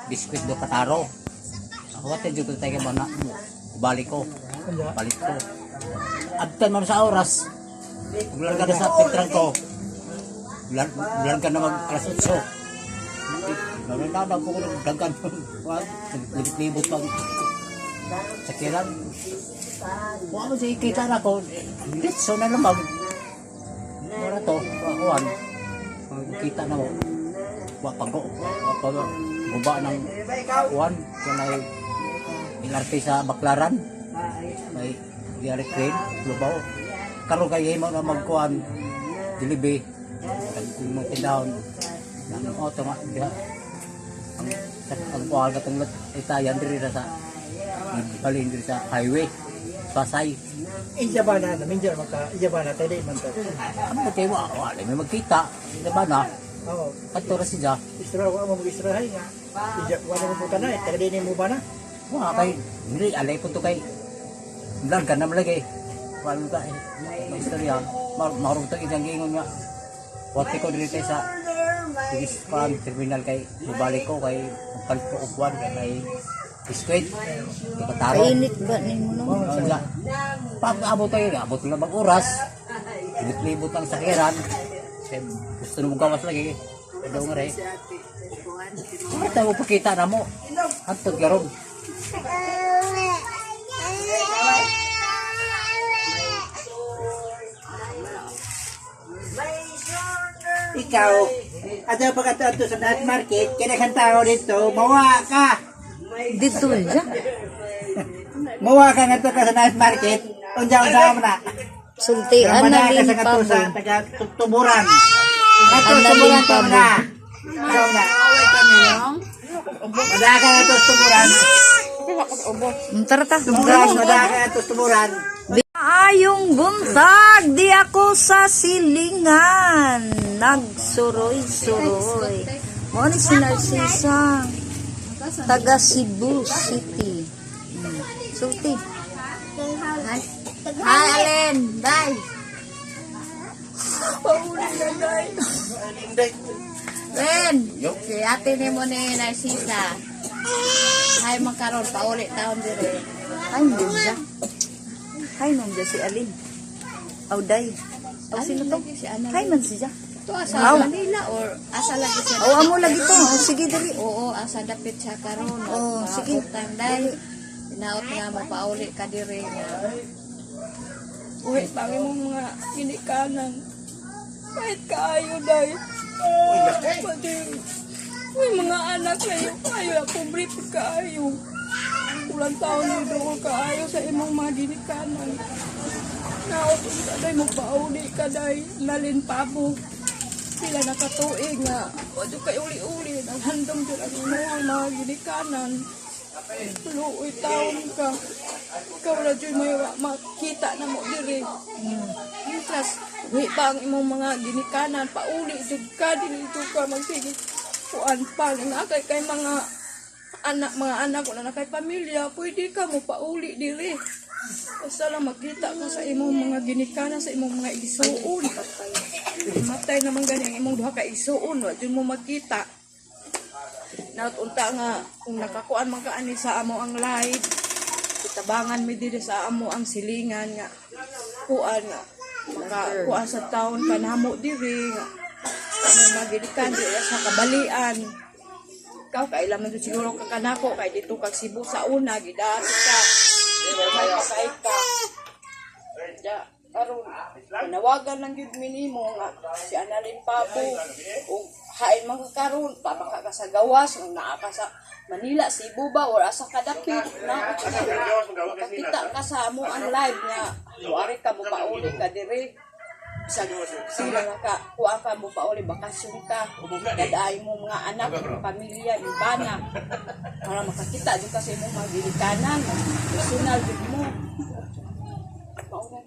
Biskwit do kataro. Ako wate jud ko tayo mana mo. Balik ko. Balik ko. Abtan man sa oras. Bulan ka na sa pitran ko. Bulan, bulan ka na mag alas 8. Nananana ko ng daghan. Libot-libot pang sakiran. Wa mo siya kita na ko. Litso na lamang. Wala to. Kuan. Kita na mo. Wa pago. Wa pago. Guba ng kuan. Kanay LRT sa Baklaran. May Yari crane. Lubaw. Karon kay himo na magkuan. Dilibi. Kung mong tindahon. Nang auto nga diha. Ang sa ang kuan katong itayan diri ra sa balin diri sa highway. Pasay. Iya ba na, minjar maka, iya ba na, tayo man to. Ano kay wa wa may magkita. Di ba na? Oo, Kadto ra siya. istra, wa mo mag-istra hay nga. Iya, wa na mo puta na, eh, taga din mo ba na? Wa kay dili alay po to kay Blan ka na malagay. Wala ka eh. May istorya. Marong to isang gingon nga. Wati ko diri kay sa Tigis pa terminal kay mubalik ko kay magpalit ko og kwan kay may biskwit. Di kataro. Kainit ba ni mo no? Wala. Pag abot tayo, abot na mag oras. Libot-libot ang sakiran. Kaya gusto na mong gawas lagi. Daw nga rin. Wala tayo pakita na mo. Hantod karon. Ikaw, ato pag ato ato sa night market, kinahanglan tao dito, mawa ka. Dito siya. Mawa ka nga ka sa night market, unsa unsa mo na. Sulti Ramana ka analin sa kato sa pabo. taga tuburan. Kato Analin tuburan to pabo. na. Ikaw na. Wala ka nga to tuburan. Tara ta. Tuburan, wala ka nga to tuburan. Ayong buntag, di ako sa silingan. Nagsuroy-suroy. Mo ni si Narcisa. Taga Cebu City. Sulti. Hi, Allen. Bye. Ren, si ate ni mo ni Narcisa. Hi, magkaroon pauli taon dire. Ay, nandun siya. Hi, nandiyan si Alin. Aw, day. Aw, sino to? Si Ana. Hi, man siya. To asa Aw. Manila or asa lagi siya? Aw, amo lagi to. Aw, sige, dali. Oo, asa dapit siya karon. Oo, Mga sige. good time dahil inaot nga mo pauli ka dire nga. Uwi pa ang imong mga ginikanan. Kahit kaayo, day. Pati, uy, mga anak na yun, kaayo, pobre pa kaayo. Kulang taon mo doon kaayo sa imong mga ginikanan. Naot ka, day, magpauli ka, day. Nalin pa mo. Sila nakatuig nga. Wadyo kay uli-uli. Naghandom dyan ang imong mga ginikanan. Luoy taon ka. Ikaw ra jud may makita na mo diri. Mientras, uwi pa ang imong mga ginikanan, pauli jud ka, dili jud ka magsige. Kuan pa, nga kay kay mga anak, wala na kay pamilya, pwede ka mo pauli diri. Basta lang makita ka sa imong mga ginikanan, sa imong mga igsuon. Matay naman gani ang imong duha ka igsuon, wa jud mo makita. Naot unta nga kung nakakuan man ka ani sa amo ang live, itabangan mi diri sa amo ang silingan nga kuan nga maka kuan sa taon kanamo diri nga amo magilikan diri sa kabalian. Ikaw kay man jud siguro ka kanako kay dito kag Cebu sa una gidato ka may pasay ka. Ja, karon panawagan lang gyud mi nimo nga si Analin Pabo ug hain man ka karon pabaka ka sa gawas ug naa ka sa Manila, Cebu ba or asa ka dapit na makakita ka sa amo ang live nga muari ka mo pauli ka diri sa sila nga ka kuha ka mo pauli bakasyon ka dadaay mo mga anak imong pamilya imong bana para makakita jud ka sa imong mga ginikanan personal jud mo. Mao na.